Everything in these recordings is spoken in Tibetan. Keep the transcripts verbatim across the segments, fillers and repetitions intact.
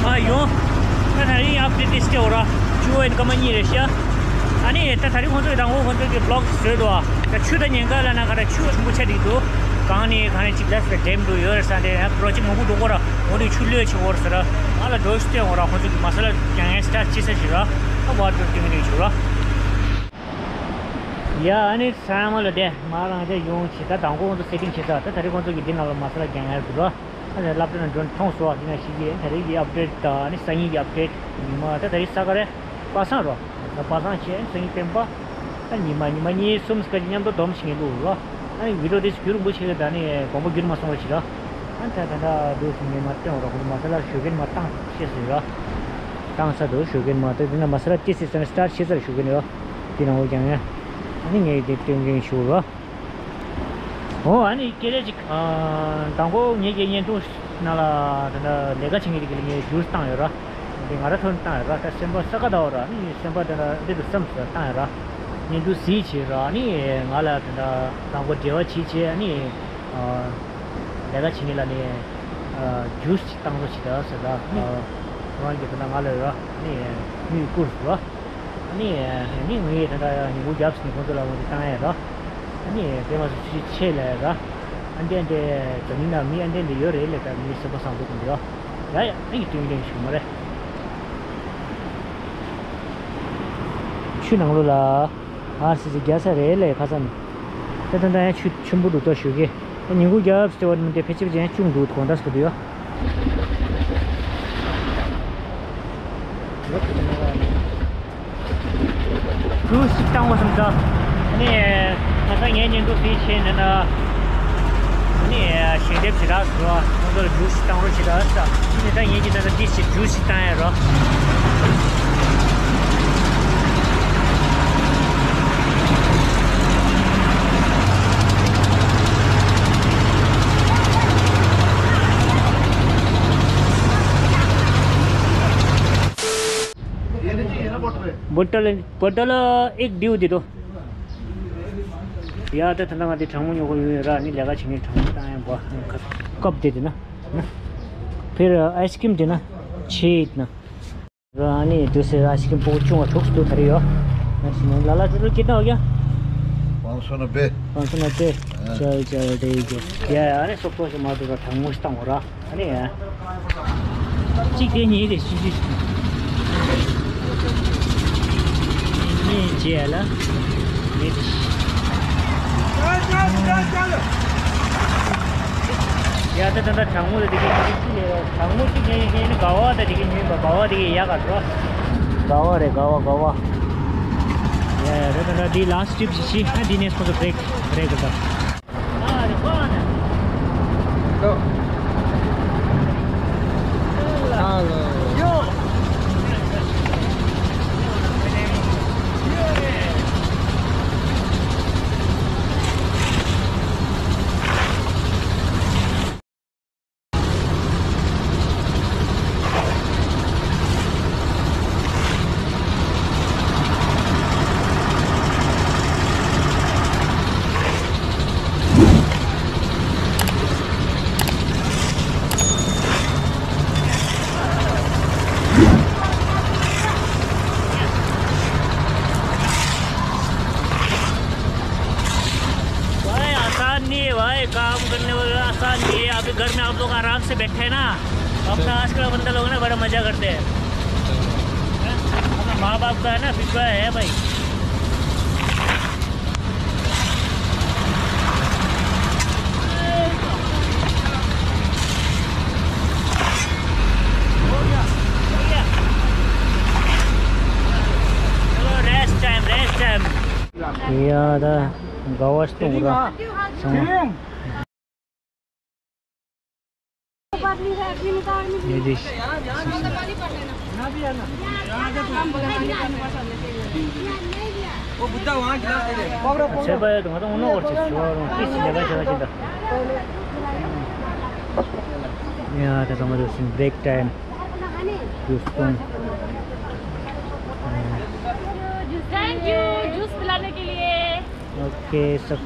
ཨ་ཡོང་། ད་ད་རིང་ཨབ་ཌེཊ་ཏིས་ཏེ་འོ་ར། ཆུ་བོ་ཡིན་སྐར་མ་གཉིས་རེད་ཤག་ཨ་ནི་ད་ད་རིང་ཁོང་ཚོས་དང་པོ་ཁོང་ཚོས་ཀྱི་བི་ལོག་བཟོས་འདུག་ད་ཆུ་ད་ཉེན་ཁ་ལ་ན་ག་ད་ཆུ་ཆེན་པོ་ཆགས་འགྲིག་འདུག་གང་ནི་གང་ནི་ཅིག་ལས་པའི་འགྲེམས་འདུག་ཡོད་རེད་ས་དེ་ཡང་པྲོ་ཇེཀ་མང་པོ་འགྲོ་གོ་ར། འོ་དེ་ཆུ་གློད་བྱེད་གོ་ར་ས་ར། ཨ་ལ་འགྲོ་ཤི་སྟེ་འོ་ར། ཁོང་ཚོས་ཀྱི་མ་ས་ལ་རྒྱག་ཡས་སི་ཊར་ཊི་བྱེད་ས་ཞིག་ར། ཨ་བར་དུ་སྟོན་གྱི་རེད་ཆུ་ར། ཡ་ཨ་ནི་ཚང་མ་ལ་དེ་མ་རང་ཅག་ཡོང་ཆེ་ད་དང་པོ་ཁོང་ཚོ་སེ་ཊིང་བྱེད་ས་ད་ད་རིང་ཁོང་ཚོ་གི་འདི་ནང་ལ་མ་ས་ལ་རྒྱག་ཡས་འདུག་ར། ཨ་ནི་སློབ་གྲྭ་ནང་འགྲོ་མཐོང་སོང་བ་དེ་ན་ཞིག་གིས་ད་རེས་ཀྱི་ཨབ་ཌེཊ་དང་ཨ་ནི་སང་ཉིན་གྱི་ཨབ་ཌེཊ་ཉི་མ་ད་ད་རེས་ས་ག་རེད། པ་སངས་རོ། ད་པ་སངས་བྱས་སང་ཉིན་སྤེན་པ། ཨ་ཉི་མ་ཉི་མ་གཉིས་གསུམ་སྐད་ཅིག་མཉམ་དུ་སྡོམ་ཞིག་ངས་བླུགས་རོ། ཨ་ནི་བི་ཌིའོ་དེ་རྒྱུན་རིང་པོ་ཞིག་ད་ནི་དགོངས་པ་འགྱུར་མ་སོང་བ་ཞིག་ར། ཨ་ད་ད་ད་འདུག་སེ་ངས་མ་བསྟན་རོ། ཁོ་ཚོ་མ་ས་ལ་ཞོགས་ཀས་མ་བཏང་ཤེས་ཟེར་ར། བཏང་ས་འདུག་ཞོགས་ཀས་མ་བཏང་དེ་ན་མ་ས་ལ་ཏི་སི་སན་སི་ཊར་ཊི་བྱེད་ས་ར་ཞོགས་ཀས་ནི་ར། དེ་ནང་འོ་ཀྱང་ཡ། ཨ་ནི་ངས་དེ་སྟོན་གིན་ཞུ་རོ། ཨོ་ཨ་ནི་སྐད་ཆ་ཅིག་ཨ། དང་པོ་ངེད་ཀྱི་བརྙན་ཐུང་ནང་ལ་དེ་འདྲ་ལས་ཀ་བྱེད་མཁན་དེ་ག་ལ་ངས་ཇུས་བཏང་ཡོད་ར། དེ་ང་ར་ཐོན་བཏང་ཡོད་ར། ད་སེམས་པ་ས་ག་ཟླ་བ་ར་ནི་སེམས་པ་དེ་འདྲ་འདི་དུ་བསམ་ཟེར་བཏང་ཡོད་ར། བརྙན་ཐུང་གཟིགས་བྱས་ར་ནི་ང་ལ་དེ་འདྲ་དང་པོ་འབྲེལ་བ་བྱེད་བྱས་ནི་ཨ། ལས་ཀ་བྱེད་མཁན་ལ་ནི་ཨ། ཇུས་ཅིག་བཏང་རོགས་བྱེད་ད་ཟེར་ར་ནི་ཨ། ཁོ་རང་གིས་དེ་འདྲ་ང་ལ་ར་ནི་དངུལ་བསྐུར་ར། ཨ་ནི་ཨ་ནི་ངས་ད་ལྟ་ཉིན་གུང་རྒྱབ་ནས་ཁོང་ཚོ་ལ་འོ་དེ་བཏང་ཡས་ར། ཨ་ནི་དེ་མ་ཟད་ཆེད་ལས་ར། ཨ་འདྲས་འདྲས་འཛམ་གླིང་ནང་མི་ཨ་འདྲས་འདྲས་ཡོད་རེད་ལས་ཀ་མི་སེམས་པ་བཟང་པོ་དང་འདི་ར། ཡ་ཡ་ཨ་ནི་སྟོན་གིན་ཞུ་མ་རེད། ཆུ་ནང་ལོགས་ལ་ཨར་སི་སི་རྒྱག་ས་རེད་ལས་ཁ་སང་ནས། ད་ད་ད་ཡང་ཆུ་ཆེན་པོ་འདུག་ཏོ་ཞུ་གི། ད་ཉིན་གུང་རྒྱབ་སྟེ་བ་མི་འདྲ་ཕལ་ཆེར་ཅན་ཅུང་འདུག་གོང་ད་སྐུ་དུ་ཡོད། ཇུས་ཤིག་བཏང་བ་སོང་ཙང་། ཨ་ནི་ཁ་སང་ངའི་བརྙན་ཐུང་དེ་བྱས་ནས་ན། ཨ་ནི་ཞལ་འདེབས་ཞེ་དྲག་འགྲོ་བ་ཁོང་ཚོ་ལ་ཇུས་ཤིག་བཏང་རོགས་བྱེད་དང་ཟེར། ཨ་ནི་ད་ངེད་ཀྱིས་ད་ལྟ་ཏི་ཞིག་ཇུས་ཤིག་བཏང་ཡ་རོགས། बोतल, बोतल एक ड्यू दे दो। यार, तो ठंडा मार दे, ठंगू न्योको यूं रहा, नहीं लगा छिंगे ठंगू, ताया बा, कप दे देना, ना? फिर आइसक्रीम देना, छः इतना। रानी, दूसरे आइसक्रीम बहुत चुंगा ठोक दो धरी हो। लाला, टोटल कितना हो गया? पाँच सौ नब्बे। पाँच सौ नब्बे। हाँ। चल, चल, ठीक है। या, अरे, सब कुछ मार दो, ठंगू, स्टंग हो रहा। ཨ་ནི་ཡ། གཅིག་དེ་གཉིས་རེ་ཞིག་ཞིག་གཉིས་བྱས་ལ། ཡ་ད་ད་ད་གྲང་མོ་ལ་དེ་གའི་གཅིག་ལས་གྲང་མོ་གཅིག་ཉན་ཡིན་མཁན་ནི་དགའ་བ་ད་དེ་གའི་ཉོས་པ་དགའ་བ་དེ་གའི་ཡག་ག་འགྲོ། དགའ་བ་རེད་དགའ་བ་དགའ་བ། ཡ་ཡ་ད་ད་ད་འདི་ལ་སི་ཊི་ཊི་རིབ་ཞིག་ཤི་ཨ་འདི་ནས་ཁོ་ཚོ་བྷི་རེག་བྷི་རེག་གི་ད། भाई, आसान नहीं है भाई, काम करने वाला आसान नहीं है। अभी घर में आप लोग आराम से बैठे हैं ना, अपना आजकल बंदा लोग ना बड़ा मजा करते हैं। हैं? अपना माँ बाप का है ना, फिक्र है भाई। हो गया, हो गया। चलो, rest time, rest time. ཡ་ད་དགའ་བ་སྟོང་ར་སོང་། ཡེ་དེ། ཚེ་པ་ཡ་དུ་ང་དང་འོ་ན་བར་ཆེ་ཞོ་རུང་ཏི་སི་ལེ་བ་ཞེ་བ་ཞིག་ད། ཡ་ད་ཚང་མ་དུ་སིན་བྷི་རེག་ཊའིམ། དུ་སོང་། Thank you, juice पिलाने के लिए। ओके सब।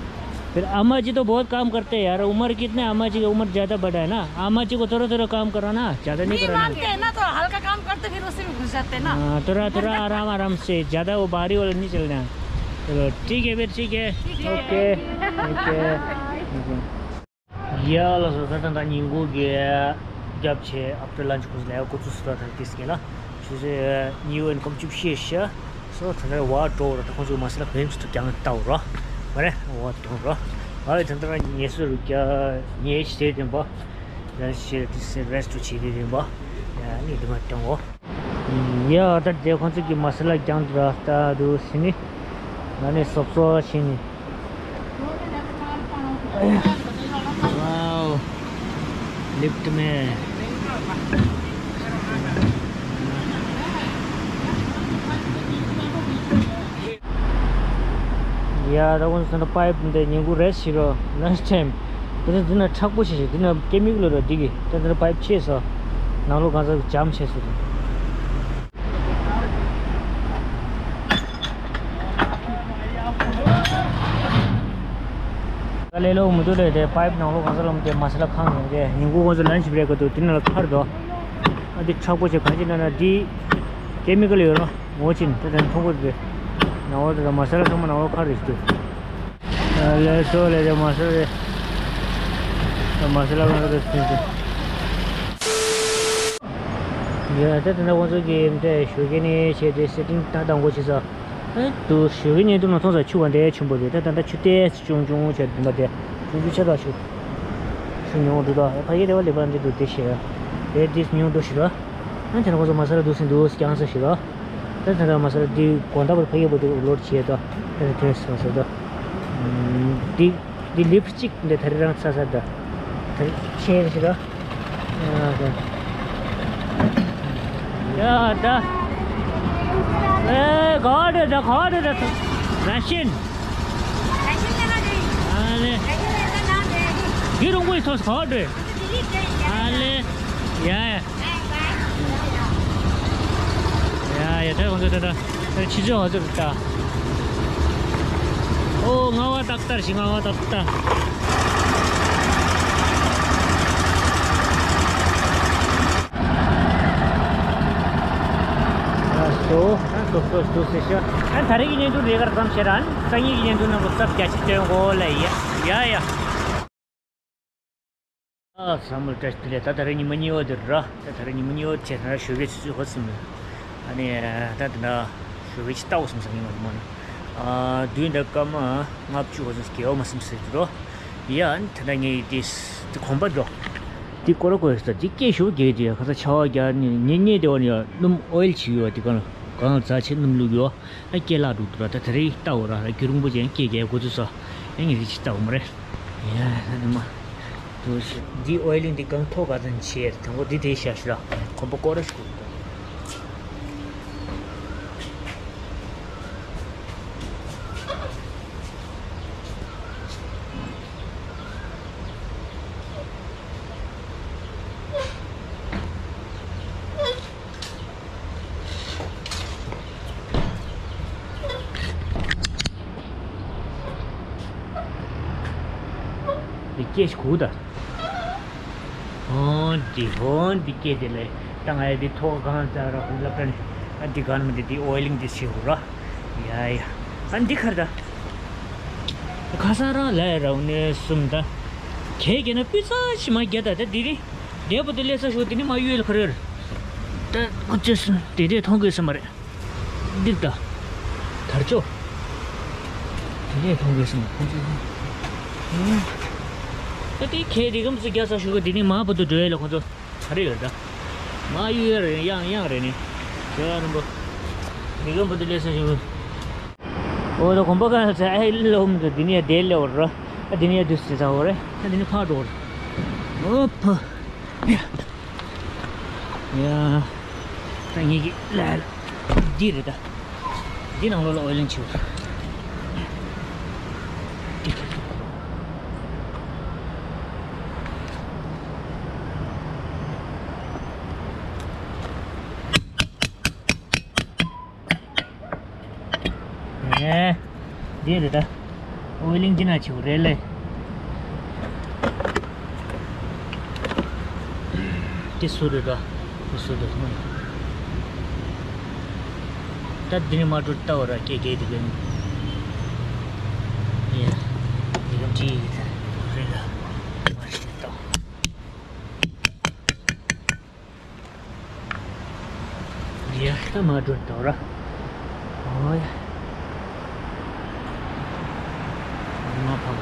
फिर अम्मा जी तो बहुत काम करते हैं यार, उम्र कितने, अम्मा जी की उम्र ज़्यादा बड़ा है ना, अम्मा जी को थोड़ा थोड़ा काम कराना, ज़्यादा नहीं नहीं कराना। मानते हैं ना, तो हल्का काम करते फिर उससे भी घुस जाते हैं ना। हाँ, थोड़ा थोड़ा आराम आराम से, ज़्यादा वो भारी वाला नहीं चलना। चलो ठीक है फिर, ठीक है। ठीक है। Okay. Okay. ཡ་ལགས་སོ། ད་ད་ད་ཉིན་གུང་གི་རྒྱབ་ཆེ་after lunch course ལ་འགོ་ཚུགས་སུ་ད་ད་ཏིས་ཀེ་ལ་ཆུ་ཚོད་གཉིས་པའི་ཁམས་བཅུ་བཞི་ཤ་སོ། ད་ད་བ་འགྲོ་ར། ད་ཁོང་ཚོ་མ་སི་ལ་བེམ་སུ་ཀྱང་ལྟ་བ་ར་མ་རེད། བ་འགྲོ་ར་བ་ད་ད་ཉེ་སུ་རུ་ཀྱ་ཉེ་ཤ་དེ་དེན་པ་ད་ཤེ་ཏིས་རེ་སི་ཊི་བྱེད་དེ་དེན་པ་ཡ་ནི་དེ་མ་ཀྱང་འོ། ཡ་ད་དེ་ཁོང་ཚོ་གི་མ་སི་ལ་ཀྱང་འདྲ་ལྟ་འདུག་ཟིན་ནི་ང་ནི་སོབ་སོ་ཤེས་ནི། Wow, lift में ཡ་ད་ཁོང་ཚོ་ད་པའིབ་འདི་ཉིན་གུང་རེ་ཞིག་རོ། lunch time། ད་ད་འདི་ན་མཁྲེགས་པོ་ཞིག་ཞིག་འདི་ན་ཀེ་མི་ཀལ་རོ་འདི་གི་ད་ད་པའིབ་ཆེ་སོ། ནང་ལོགས་གང་ས་ཇམ་ཆེ་སོ། ད་ལས་ལོ་མུ་ཏུ་ལས་དེ་པའིབ་ནང་ལོགས་གང་ས་ལོམ་དེ་མ་སི་ལ་ཁང་ཡོང་དེ་ཉིན་གུང་ཁོང་ཚོ་lunch break ག་དུ་དེ་ན་ལ་ཁར་དོ། ཨ་འདི་མཁྲེགས་པོ་ཆེ་གང་ཅི་ན་ན་འདི་ཀེ་མི་ཀལ་ཡོད་རོ། ངོ་ཆིན་དེ་དེ་མཐོང་གོ་དེ་ནང་ལོགས་དེ་མ་སི་ལ་ཚང་མ་ནང་ལོགས་ཁར་རེད་དུ། ལས་སོ་ལས་རེ་མ་སོ་རེ། མ་སོ་ལ་གང་རེ་སུན་སུན། ཡ་ད་དེ་འདྲ་ཁོང་ཚོ་གི་འདྲ་ཞོགས་ཀས་ནས་བྱས་ཏེ་སེ་ཊིང་ད་དང་པོ་བྱེད་ས། ཨེ་དུ་ཞོགས་ཀས་ཉལ་དུས་ན་ཚོང་ས་ཆུ་བ་འདྲ་ཆེན་པོ་རེད། ད་ད་ད་ཆུ་ཏོག་ཙམ་ཆུང་ཆུང་བྱས་འདུག་མ་དེ་ཆུང་ཆུང་ཆེ་ལ་ཆུ་ཆུ་ཉུང་འདུག་ད་ཕ་གི་རེ་བ་ལེ་བ་འདི་འདུག་དེ་བྱས་རེད། དེ་ཉུང་འདུག་ཞིག་ར། ཨ་ཁྱེད་རང་ཁོང་ཚོ་མ་སོ་ར་འདུག་སེ་འདུག་རྐྱང་ས་ཞིག་ར། ད་ད་ད་མ་སོ་ར་འདི་དགོང་དག་བར་ཕ་གི་བར་དུ་ལོར་བྱས་ད། ད་ད་དེ་མ་སོ་ར་ད། འདི་འདི་ལིབ་སི་ཊིག་འདི་ད་རེ་རང་ཚ་ས་ད། ད་རེ་ཆེ་རེ་ཞིག་ར། ཡ་ད། ཨེ་ག་རེ་ད་ག་རེ་ད། ར་ཤན། ར་ཤན་ད་ན་རེད། ཨ་ལེ། ར་ཤན་ད་ན་རེད། འདི་རུང་བའི་ཐོག་ག་རེ། ཨ་ལེ། ཡ་ཡ། ཡ་ཡ་ད་ཁོང་ཚོ་ད་ད་ད་ཕྱི་ཚོད་ཧ་ཚོད་ད། ཨོ་ང་བ་ཏག་ཏར་ཞིག་ང་བ་ཏག་ཏར། ཨ་སོ་ཨ་སོ་སོ་སོ་སེ་ཤ། ཨ་ད་རེས་ཀྱི་བརྙན་ཐུང་རེ་གར་ཙམ་བཤད་ར། ཨ་ནི་སང་ཉིན་གྱི་བརྙན་ཐུང་ནང་ལ་སྟབས་བརྒྱ་ཆ་སྟོན་གོ་ལ་ཡ་ཡ་ཡ། ཨ་བསམ་བློ་བཀྲ་ཤིས་བདེ་ལེགས། ད་ད་རེས་ཉི་མ་གཉིས་པ་དེ་ར། ད་ད་རེས་ཉི་མ་གཉིས་པ་བྱས་ན་ཞོགས་ཀའི་ཆུ་ཚོད་འགོ་ཚུགས་མེད། ཨ་ནི་ད་དེ་འདྲ་ཞོགས་ཀའི་ཆུ་ལྟ་བ་སོང་ཙང་ཉི་མ་དེ་མོ་ནི། ཨ་དུས་འདི་སྐར་མ་ལྔ་བཅུ་འགོ་ཚུགས་སྐྱེ་བ་མ་སེམས་ཟེར་དུ་རོ། ཡ་ཨ་ནི་ད་ལྟ་ངས་དེ་དེ་གོམ་པ་འགྲོ། དེ་ཀོ་ར་ཀོ་ར་ཟེར་དེ་སྐད་ཞུ་རྒྱག་དེ་ཁ་ཚ་ཆ་བ་རྒྱག་ནི་ཉེ་ཉེ་དེ་བ་ནི་ཡ་སྣུམ་ཨོ་ཡིལ་ཆི་ཡོད་བ་དེ་གང་ལ་གང་ལ་རྫ་ཆེ་སྣུམ་བླུགས་ཡོད། ཨ་སྐད་ལ་འགྲོ་འདུག་ར། ད་ད་རེས་ལྟ་འོ་ར་རྒྱུ་རིང་པོ་ཅན་སྐད་རྒྱག་འགོ་ཚུགས་སོ། ཨ་ངས་རི་ཅི་ལྟ་འོ་མ་རེད། ཡ་ད་ནི་མ། དུ་ཞིག་འདི་ཨོ་ཡིལ་འདི་གང་ཐོག་ག་ཚོད་བྱས་དང་པོ་འདི་དེ་ཤ་ཤ་ར་གོམ་པ་སྐོར་ར་ཞིག་འགྲོ་འདུག་འདི་སྐད་ཞིག་གོ་ད། ཧོན་འདི་ཧོན་འདི་སྐད་དེ་ལས་ད་ང་ཡ་འདི་ཐོག་གང་ཙ་ར་ཧོན་ལབ་ད་ནི་ཨ་འདི་གང་མི་འདི་འདི་ཨོ་ཡིལ་འདི་ཤེས་གོ་ར། ཡ་ཡ། ཨ་འདི་ཁར་ད། ཁ་སང་རང་ལས་ར་འུ་ནས་གསུམ་ད། གས་གས་ན་སྤུས་ཚ་ཞིག་མ་རྒྱ་ད་ད་འདི་རི། འདས་པོ་དེ་ལས་ས་ཞོག་དེ་ནི་མ་གཡུལ་ཁ་རེར། ད་ཁོ་ཚོས་སུ་དེ་དེ་མཐོང་དགོས་ས་མ་རེད། འདི་ད། དར་ལྕོག་དེ་དེ་མཐོང་དགོས་ས་མ་ཁོང་ཚོས། ད་དེ་གས་རི་གམ་ཚོ་རྒྱ་ས་ཞོག་དེ་ནི་མ་བུ་དུ་འགྲོ་ཡ་ལ་ཁོང་ཚོ་ག་རེ་ཡོད་ད། མ་གཡུལ་ཡ་རེད་ཡང་ཡང་རེད་ནི། ཞོག་ཡ་རིན་པོ། རི་གམ་བུ་དུ་ལས་ས་ཞོག་འོ་ད་གོམ་པ་གང་ཚེ་ཨེ་ལོ་མི་འདུག་འདི་ནས་བསྡད་ལེ་བར་ར། ཨ་འདི་ནས་བསྡུས་སེ་ཚ་བོ་རེད། ཨ་འདི་ནས་ཕར་འགྲོ་བར། ཨོ་ཕ། ཡ། ཡ། ད་ངེད་ཀྱི་ལ་འདི་རེད་ད། འདི་ནང་ལོགས་ལ་ཨོ་ལིང་ཆེ་བོ། ཨེ། འདི་རེད་ད། ཝེ་ལིང་ཅི་ན་ཆེ་བ་རེད་ལེ། དེ་སུ་རེད་ད། དེ་སུ་རེད་སོང་། ད་འདི་ནས་མ་འགྲོ་ལྟ་བ་ར་སྐད་སྐད་དེ་གན། ཡ། འདི་གམ་ཅི་ཡིན་ད། རེད་ལ། མ་ཤེས་ད། ཡ། ད་མ་འགྲོ་ལྟ་བ་ར། ཨོ་ཡ། ང་མ་ཕབ།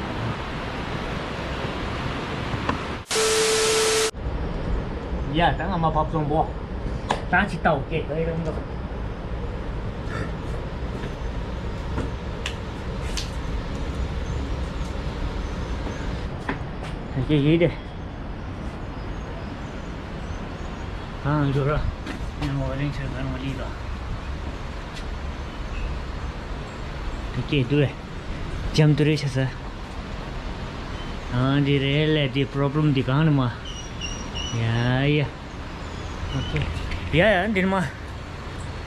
ཡ། ད་ང་མ་ཕབ་སོང་བོ། ད་ཅི་ལྟ་བ་སྐད་ག་ཡི་རང་འདུག་ད་ཅི་ཡིན་དེ། གང་འགྱུར་ར། ཉམས་འོ་རིང་ཆེར་གང་མ་ལི་ལ། དེ་སྐད་དུ་བས། འཇམ་དུ་རེ་ཆ་ས། ཨང་འདི་རེད་ལས་དེ་པོ་རོབ་ལེམ་འདི་གང་ནི་མ། ཡ་ཡ། ཨོ་ཁེ། ཡ་ཡ་འདི་ནི་མ།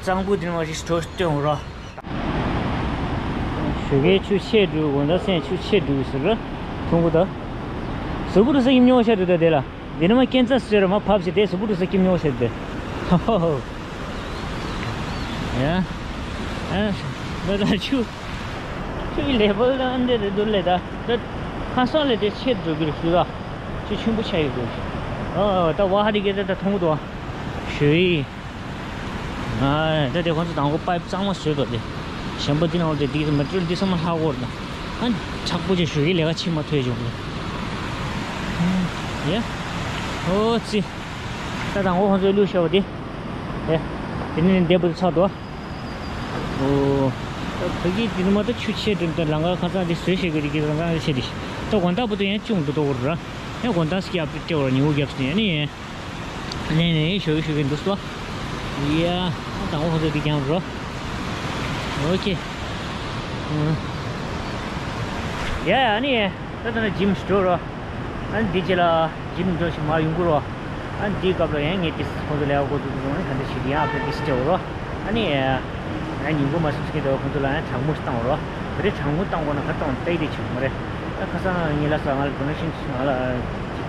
གཙང་པོ་འདི་ནི་མ་རི་སི་ཊོར་སྟོན་འོ་ར། ཞོགས་ཀའི་ཆུ་ཆད་འགྲོ་དགོང་དག་སེང་ཆུ་ཆད་འགྲོ་ཟེར་ར། ཐུང་གུ་ད། གཟུགས་པོ་རུ་ས་ཡིབ་ཉོ་ཤ་འགྲོ་ད་དེ་ལ། འདི་ནི་མ་སྐྱེན་ཚ་ཟེར་མ་ཕབ་ཞེ་དེ་གཟུགས་པོ་རུ་ས་ཡིབ་ཉོ་ཤ་དེ། ཧོ་ཧོ་ཧོ། ཡ། ཨ། ད་ད་ཆུ། ཆུའི་ལེ་བལ་ད་འདི་རེད་འདུག་ལེ་ད། ད། ཁ་སང་ལས་དེ་ཆད་འགྲོ་གི་རེད་ཞུ་ད། ཆུ་ཆེན་པོ་ཆགས་ཡོད་འདུག་ཨ། ད་ཝ་ཧ་དི་གེ་ད་ད་ཐུང་གུ་ད། ཞོ་ཡི། ཨ། ད་དེ་ཁོང་ཚོ་དང་པོ་པའིབ་གཙང་མ་བཟོས་པ་དེ། གཞན་པ་འདི་ནང་ལ་དེ་མེ་ཊི་རི་ཡལ་འདི་ཚང་མ་ལྷག་གོ་རེད་ན། ཨ། དྲག་པོ་ཅིག་ཞུ་གི་ལས་ཀ་ཕྱིན་མ་ཐོས་བྱུང་གི། ཡ། ཨོ་ཙི། ད་དང་པོ་ཁོང་ཚོས་བླུགས་བཞག་པ་དེ། ཡ། དེ་ནས་འདེབས་པ་ཚར་འདུག་ཨོ། ད་ཕ་གི་དེ་ནི་མ་ད་ཆུ་ཆད་འགྲིམ་དང་ལང་ཀ་ཁ་ཚང་དེ་བཟོས་བཞག་གི་རེད་ཀྱི་ལང་ཀ་ཆད་དེ། ད་དགོང་དག་བར་དུ་ཡང་ཅུང་འགྲོ་ཐུབ་ཀྱི་རེད་ར། ཡང་དགོང་དག་སྐྱབས་སྐྱབས་ར་ཉིན་གུང་རྒྱབ་སོང་ཡ་ནི་ཡིན། ལན་ནས་ཞོ་གི་ཞོ་གི་འདུག་སོ། ཡ། དང་པོ་ཁོ་ཚོ་འདི་རྒྱང་རོ། ཨོ་ཁེ། ཡ་ཡ་ནི་ད་ད་ན་ཇིམ་སི་འགྲོ་རོ། ཨ་ནི་འདི་རྗེས་ལ་ཇིམ་འགྲོ་ཞིག་མར་ཡོང་གི་རོ། ཨ་ནི་འདིའི་སྐབས་ལ་ཡང་ངས་ཏིས་ཁོ་ཚོ་ལས་ཀ་འགོ་འཛུགས་འགྲོ་ནས་ད་འདི་ཞིག་ཡང་ཨ་ཕེ་ཏིས་སྤྲད་རོ། ཨ་ནི་ཡ། ཡང་ཉིན་གུང་མ་སོང་ཚེ་ཁོ་ཚོ་ལ་ཡང་གྲང་མོ་ཞིག་བཏང་རོ། ད་རེས་གྲང་མོ་བཏང་དགོས་ན་ག་བཏང་ཏེ་དེ་ཆུ་མ་རེད། ད་ཁ་སང་ཉིན་ལ་ས་ང་ལ་ཌོ་ནེ་ཤན་ང་ལ་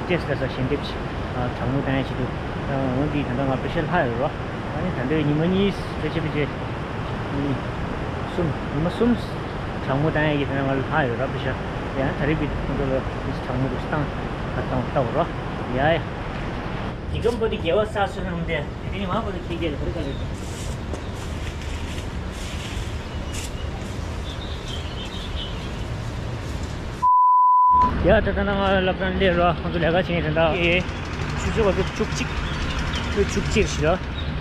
ཏེས་ལ་ས་ཞལ་འདེབས་ཤིག་གྲང་མོ་བཏང་ཡ་ཞིག་འདུག་འོན་ཏེ་ད་ལྟ་ང་པེ་ཤལ་ལྷག་ཡོད་རོ། ཨ་ནི་ད་ལྟའི་ཉི་མ་གཉིས་ཕལ་ཆེར་ཕལ་ཆེར་གཉིས་གསུམ་ཉི་མ་གསུམ་གྲང་མོ་བཏང་ཡ་ཡི་ད་ང་ལ་ལྷག་ཡོད་རོ་པེ་ཤལ། ཡང་ད་རེས་པའི་ཁོང་ཚོ་ལ་གྲང་མོ་རུ་བཏང་ད་བཏང་ལྟ་བ་རོ། ཡ་ཡ། དེ་གམ་པོ་དེ་རྒྱལ་བ་ས་སུ་ནང་དེ་དེ་ནི་མ་པོ་དེ་ཁྱེད་རྒྱལ་ལ་བར་ག་ལ། ཡ་ད་ལྟ་ན་ང་སློབ་གྲྭ་སླེབས་ར་ཁོང་ཚོ་ལས་ཀ་བྱེད་མཁན་དེ་འདྲ་ཨེ། ཆུ་ཚོད་བར་དུ་བཅུ་གཅིག་ཆུ་བཅུ་གཅིག་ཞིག་ལ།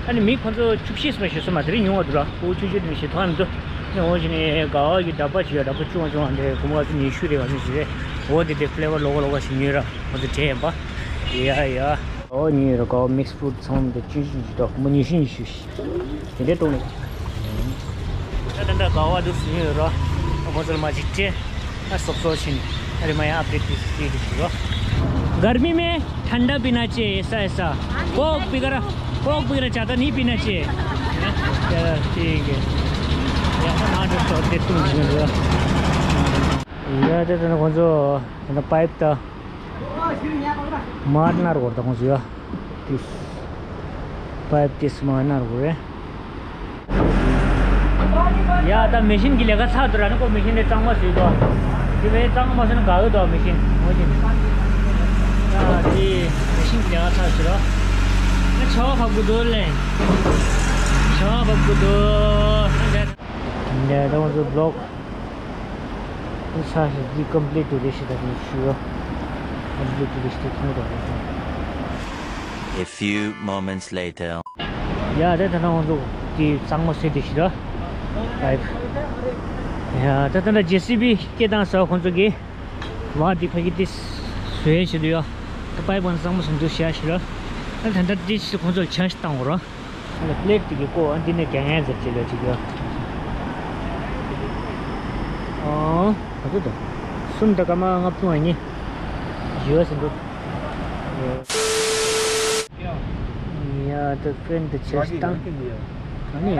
ཨ་ནི་མི་ཁོང་ཚོ་བཅུ་བཞི་ཙམ་ཞིག་སོང་མ་དེ་རིང་ཉུང་བ་འདུག་ར། ཁོ་ཆུ་ཆུ་དེ་ནི་ཞིག་ཐོག་མི་འདུག་ཨ་ནི་འོ་ཞིག་ནི་ག་བ་གི་ཌ་པ་ཞིག་ཡོད། ཌ་པ་ཆུང་བ་ཆུང་བ་འདི་སྒོར་མོ་ཉི་ཤུ་རེ་བ་ནི་ཞིག་རེད། འོ་དེ་དེ་ཕི་ལེ་ཝར་ལོག་ག་ལོག་ག་ཞིག་ཉོས་ར་ཁོང་ཚོ་དྲན་ཡིན་པ། ཡ་ཡ། འོ་ཉོས་ར་ག་བ་མིག་སི་ཕུ་རུཊ་ཚང་མ་དེ་ཆུང་ཆུང་ཞིག་འདུག་སྒོར་མོ་ཉི་ཤུ་ཉི་ཤུ་ཞིག་དེ་འདྲའི་སྟོང་ནས། ད་ད་ད་ག་བ་འདུག་སུ་ཡོད་ར། ཁོང་ཚོ་ལ་མ་ཅིག་སྤྲད། ཨ་སོབ་སོབ་ཕྱིན། ཨ་རི་མ་ཡ་ཨབ་ཌེཊ་དེ་དེ་དེ་ཞུ་རོ། गर्मी में ठंडा पीना चाहिए, ऐसा ऐसा। कोक वगैरह, कोक वगैरह ज़्यादा नहीं पीना चाहिए। चलो, ठीक है। ཡ་ད་ང་ཚོ་སོབ་དེ་ཏུང་ཞུ་རོ། ཡ་ད་ད་ཁོང་ཚོ་ད་པའིབ་ད། མར་ནར་གོར་དང་ཟུ་ཡ། ཏིས། པའིབ་ཏིས་མར་ནར་གོར་རེ། ཡ་ད་མེ་ཤིན་གྱི་ལས་ཀ་ཚར་འདུག་ར་ནི་ཁོ་མེ་ཤིན་དེ་གཙང་མ་བཟོས་དོ། དེ་བས་གཙང་མ་བཟོས་ན་དགའ་གི་འདུག་མེ་ཤིན་ངོ་ཤིན། ཡ་དེ་མེ་ཤིན་གྱི་ལས་ཀ་ཚར་ཟེར་རོ། ང་ཆ་བ་བབ་དགོས་འདུག་ལེ། ཆ་བ་བབ་དགོས་འདུག་ཡ་ད་ང་ཚོ་བི་ལོག་ས་ཞིག་འདི་ཀམ་པི་ལིཊ་ཊུ་རེ་ཞིག་དང་ཞུ་ཡོད། ཀམ་པི་ལིཊ་ཊུ་རེ་ཞིག་དང་ཐུང་དང་རེ་ཞིག A few moments later. ཡ་ད་ད་ནང་ང་ཚོ་དེ་གཙང་མ་བཟོས་དེ་ཞིག་ར། ཡ་ད་ད་ད་ཇེ་སི་བི་སྐད་བཏང་ས་ཁོང་ཚོ་གིས་བ་འདི་ཕ་གི་དེ་བཟོས་ཞིག་འདུག་ཡ། ད་པའིབ་གང་གཙང་མ་བཟོས་འདུག་ཤ་ཞིག་ར། ད་ད་ད་དེ་ཞིག་ཁོང་ཚོ་ལ་ཆ་ཞིག་བཏང་དགོས་ར། ཨ་ནི་པི་ལེཊ་དེ་གི་ཀོ་ཨ་འདི་ནས་རྒྱ་ཡན་ཟེར་ཅིག་ལ་ཅིག་ཡོད། ཨོ། ག་ཚོད་འདུག་གསུམ་དང་སྐར་མ་ལྔ་བཅུ་ང་གཉིས། ཡོད་ཟེར་འདུག་ཡ་ད་ཕྲེན་དུ་ཆེ་སྟངས། ཨ་ནི།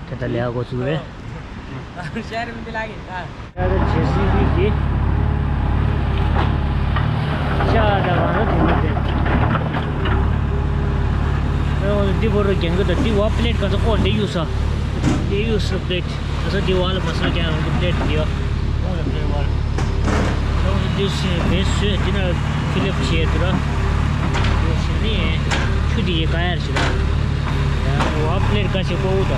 དེ་ད་ལས་འགོ་ཚུགས་རེད། ཤར་མི་འདི་ལགས་ཀྱི་ད། ད་ལྟ་ཇེ་སི་བི་གི་ཤ་ད་བ་ར་དེ་མི་དེ། ཨོ་འདི་བོ་རུ་རྒྱན་གི་ད་འདི་བ་པླེ་ཊི་ག་ཚོད་ཀོ་འདི་ཡུ་ས། འདི་ཡུ་ས་པླེ་ཊི། ད་ས་འདི་བ་ལ་མ་སོ་རྒྱ་རང་གི་པླེ་ཊི་འདི་ཡོ། ཨོ་ལ་པླེ་ཊི་བ་ལ། ད་འདི་སི་བེ་སི་འདི་ན་ཕི་ལེབ་བྱས་འདུག་ར། འདི་སི་ནི་ཆུ་འདི་ཡི་ག་ཡར་ཞིག་ར། ཡ་བ་པླེ་ཊི་ག་ཞིག་ཀོ་འུ་ད།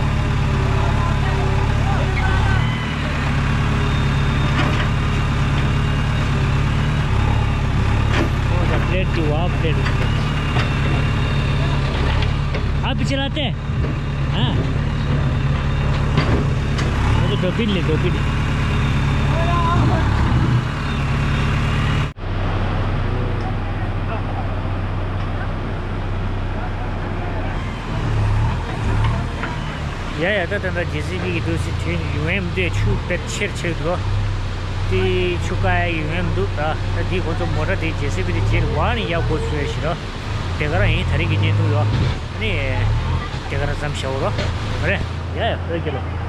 ཨོ་ད་པླེ་ཊི་དེ་བ་པླེ་ཊི་རེད། ཨ་པི་ཅི་ལ་ཏེ། ཨ། ཨོ་ད་ཌོ་པིན་ལེ་ཌོ་པིན། ཡ་ཡ་ད་ད་ད་ཇེ་སི་བི་གི་འདུག་སེ་དྲན་ཡོང་ཡ་མི་འདུག་ཆུ་དཔེ་ཆེར་ཆེར་འདུག་དེ་ཆུ་བཀག་ཡ་ཡོང་ཡ་མི་འདུག་ད་ད་དེ་ཁོ་ཚོ་མོ་ཊ་དེ་ཇེ་སི་བི་དེ་རྗེས་ལ་བ་ནི་ཡག་པོ་བཟོས་ཤི་ར། དེ་ག་རང་ཡིན་ད་རེས་ཀྱི་བརྙན་ཐུང་ཡོད། ཨ་ནི་དེ་ག་རང་མཚམས་བཞག་རོགས། རེད། ཡ་ཡ་བོད་རྒྱལ་ལོ།